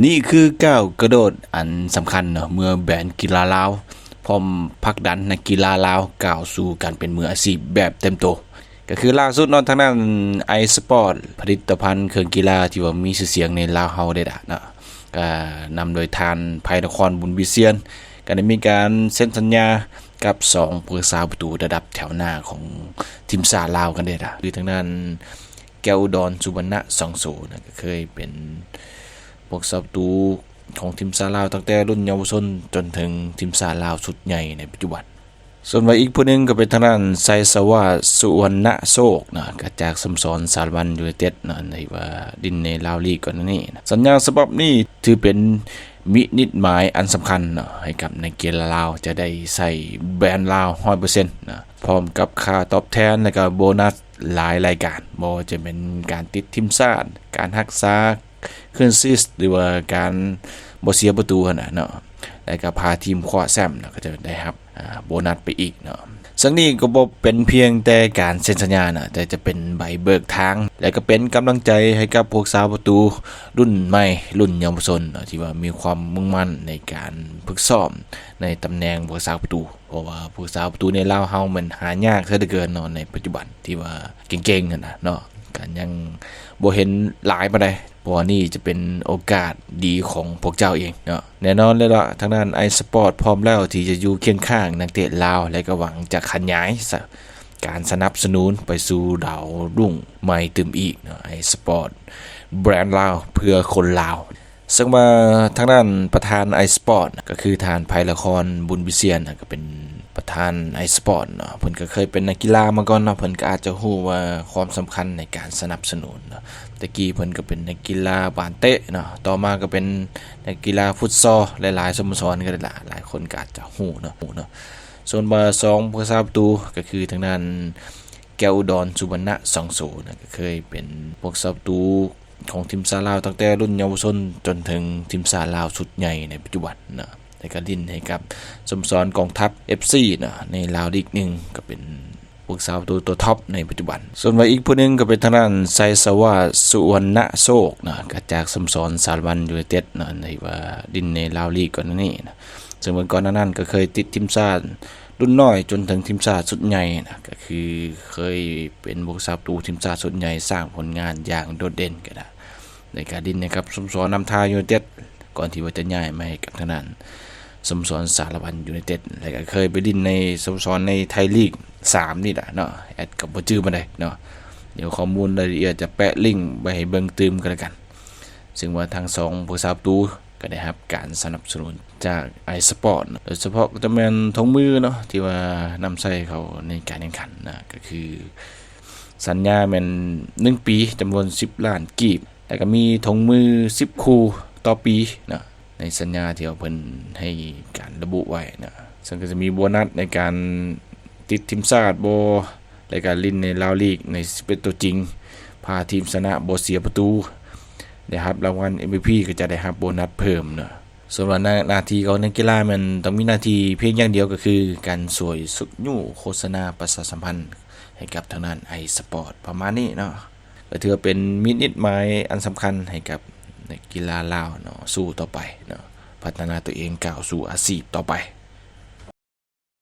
ນີ້ຄືກ້າວກະໂດດອັນສຳຄັນເນາະ ເມື່ອແບຣນກິລາລາວ ພ້ອມຜັກດັນນັກກິລາລາວກ້າວສູ່ການເປັນມືອາຊີບແບບເຕັມໂຕ. ກໍຄືລ່າສຸດເນາະ ທາງດ້ານໄອສະປອດ ຜະລິດຕະພັນເຄື່ອງກິລາທີ່ວ່າມີຊື່ສຽງໃນລາວເຮົາເດ້ດາເນາະ ກໍນຳໂດຍທ່ານ ໄພນະຄອນ ບຸນວິສຽນ ກໍໄດ້ມີການເຊັນສັນຍາກັບສອງຜູ້ຮັກສາປະຕູລະດັບແຖວໜ້າຂອງທີມຊາດລາວກັນເດ້ດາ ຄືທາງດ້ານ ແກ້ວອຸດອນ ສຸວັນນະ ສອງໂສ ນະ ກໍເຄີຍເປັນຜູ້ຮັກສາປະຕູຂອງທີມຊາດລາວ ຕັ້ງແຕ່ລຸ້ນເຍົາວະຊົນຈົນເຖິງທີມຊາດລາວຊຸດໃຫຍ່ໃນປັດຈຸບັນ. ສ່ວນວ່າອີກຜູ້ໜຶ່ງກໍເປັນທາງດ້ານ ໄຊສະຫວາດ ສຸວັນນະໂຊກ ນະ ກໍຈາກສະໂມສອນສາລະວັນຢູໄນເຕັດ ນະ ທີ່ວ່າຫຼິ້ນໃນລາວລີກກ່ອນໜ້ານີ້ນະ. ສັນຍາສະບັບນີ້ຖືເປັນ ມິນິດໝາຍອັນສຳຄັນເນາະ ໃຫ້ກັບນັກກິລາລາວຈະໄດ້ໃຊ້ແບຣນລາວຮ້ອຍເປີເຊັນເນາະ ພ້ອມກັບຄ່າຕອບແທນ ແລະ ກໍໂບນັສຫຼາຍລາຍການ ບໍ່ວ່າຈະເປັນການຕິດທີມຊາດ, ການຮັກສາ clean sheet ຫຼືວ່າການບໍ່ເສຍປະຕູຫັ້ນນະເນາະ ແລະ ກໍພາທີມຄວ້າແຊ້ມເນາະ ກໍຈະໄດ້ຮັບ ອ່າ ໂບນັສໄປອີກເນາະ. ເຊິ່ງນີ້ກໍບໍ່ເປັນພຽງແຕ່ການເຊັນສັນຍານະ ແຕ່ຈະເປັນໃບເບີກທາງ ແລະ ກໍເປັນກຳລັງໃຈໃຫ້ກັບຜູ້ຮັກສາປະຕູລຸ້ນໃໝ່ ລຸ້ນເຍົາວະຊົນເນາະ ທີ່ວ່າມີຄວາມມຸ່ງໝັ້ນໃນການຝຶກຊ້ອມໃນຕຳແໜ່ງຜູ້ຮັກສາປະຕູ ເພາະວ່າຜູ້ຮັກສາປະຕູໃນລາວເຮົາມັນຫາຍາກເສີເຫຼືອເກີນເນາະ ໃນປັດຈຸບັນທີ່ວ່າເກັ່ງໆຫັ້ນນະເນາະ ກໍຍັງບໍ່ເຫັນຫຼາຍປານໃດ. ເພາະວ່ານີ້ຈະເປັນໂອກາດດີຂອງພວກເຈົ້າເອງເນາະ. ແນ່ນອນເລີຍວ່າທາງດ້ານໄອສະປອດພ້ອມແລ້ວທີ່ຈະຢູ່ຄຽງຂ້າງນັກເຕະລາວ ແລະ ກໍຫວັງຈະຂະຫຍາຍສະ ການສະໜັບສະໜູນໄປສູ່ດາວລຸ້ນໃໝ່ຕື່ມອີກເນາະ. ໄອສະປອດ ແບຣນລາວເພື່ອຄົນລາວ. ເຊິ່ງວ່າທາງດ້ານປະທານໄອສະປອດ ກໍຄືທ່ານ ໄພນະຄອນ ບຸນວິສຽນ ກໍເປັນ ປະທານໄອສະປອດເນາະ ເພິ່ນກໍເຄີຍເປັນນັກກິລາມາກ່ອນເນາະ ເພິ່ນກໍອາດຈະຮູ້ວ່າຄວາມສຳຄັນໃນການສະໜັບສະໜູນເນາະ. ແຕ່ກີ້ເພິ່ນກໍເປັນນັກກິລາບານເຕະເນາະ ຕໍ່ມາກໍເປັນນັກກິລາຟຸດຊໍ ຫຼາຍໆສະໂມສອນກໍໄດ້ລະ ຫຼາຍຄົນກໍອາດຈະຮູ້ເນາະ ຮູ້ເນາະ. ສ່ວນວ່າສອງຜູ້ຮັກສາປະຕູ ກໍຄືທາງດ້ານ ແກ້ວອຸດອນ ສຸວັນນະ ສອງໂສ ນະ ກໍເຄີຍເປັນຜູ້ຮັກສາປະຕູ ຂອງທີມຊາດລາວ ຕັ້ງແຕ່ລຸ້ນເຍົາວະຊົນຈົນເຖິງທີມຊາດລາວຊຸດໃຫຍ່ໃນປັດຈຸບັນເນາະ ແລະ ກໍຫຼິ້ນໃຫ້ກັບສະໂມສອນກອງທັບ ເອັຟຊີ ເນາະ ໃນລາວລີກໜຶ່ງ ກໍເປັນຜູ້ຮັກສາປະຕູຕົວທັອບໃນປັດຈຸບັນ. ສ່ວນວ່າອີກຜູ້ໜຶ່ງກໍເປັນທາງດ້ານ ໄຊສະຫວາດ ສຸວັນນະໂຊກ ເນາະ ກໍຈາກສະໂມສອນສາລະວັນຢູໄນເຕັດ ເນາະ ທີ່ວ່າຫຼິ້ນໃນລາວລີກກ່ອນໜ້ານີ້ນະ ເຊິ່ງເມື່ອກ່ອນໜ້ານັ້ນກໍເຄີຍຕິດທີມຊາດລຸ້ນນ້ອຍຈົນເຖິງທີມຊາດຊຸດໃຫຍ່ນະ ກໍຄືເຄີຍເປັນຜູ້ຮັກສາປະຕູທີມຊາດຊຸດໃຫຍ່ ສ້າງຜົນງານຢ່າງໂດດເດັ່ນກໍໄດ້ ໃນການຫຼິ້ນໃຫ້ກັບສະໂມສອນນ້ຳທາຢູໄນເຕັດ ກ່ອນທີ່ວ່າຈະຍ້າຍມາໃຫ້ກັບທາງດ້ານສະໂມສອນສາລະວັນຢູໄນເຕັດ ແລະ ກໍເຄີຍໄປຫຼິ້ນໃນສະໂມສອນໃນໄທລີກສາມນີ້ແຫຼະເນາະ ແອດກໍບໍ່ຈື່ປານໃດເນາະ. ດຽວຂໍ້ມູນລາຍລະອຽດຈະແປະລິ້ງໄວ້ໃຫ້ເບິ່ງຕື່ມກໍແລ້ວກັນ. ເຊິ່ງວ່າທັງສອງຜູ້ຮັກສາປະຕູ ກໍໄດ້ຮັບການສະໜັບສະໜູນຈາກໄອສະປອດ ໂດຍສະເພາະກໍຈະແມ່ນຖົງມືເນາະ ທີ່ວ່ານຳໃຊ້ເຂົ້າໃນການແຂ່ງຂັນນະ ກໍຄືສັນຍາແມ່ນໜຶ່ງປີ ຈຳນວນສິບລ້ານກີບ ແລ້ວກໍມີຖົງມືສິບຄູ່ຕໍ່ປີເນາະ ໃນສັນຍາທີ່ວ່າເພິ່ນໃຫ້ການລະບຸໄວ້ເນາະ. ເຊິ່ງກໍຈະມີໂບນັສໃນການຕິດທີມຊາດບໍ ແລະ ການຫຼິ້ນໃນລາວລີກໃນສິບເອັດຕົວຈິງ ພາທີມຊະນະບໍ່ເສຍປະຕູ ໄດ້ຮັບລາງວັນ ເອັມວີພີ ກໍຈະໄດ້ຮັບໂບນັສເພີ່ມເນາະ. ສ່ວນວ່າໜ້າ ໜ້າທີ່ຂອງນັກກິລາແມ່ນຕ້ອງມີໜ້າທີ່ພຽງຢ່າງດຽວ ກໍຄືການຊ່ວຍຊຸກຍູ້ໂຄສະນາປະຊາສຳພັນໃຫ້ກັບທາງດ້ານໄອສະປອດ ປະມານນີ້ເນາະ. ກໍຖືວ່າເປັນມິນິດໝາຍອັນສຳຄັນໃຫ້ກັບນັກກິລາລາວເນາະ ສູ້ຕໍ່ໄປເນາະ ພັດທະນາຕົວເອງ ກ້າວສູ່ອາຊີບຕໍ່ໄປ.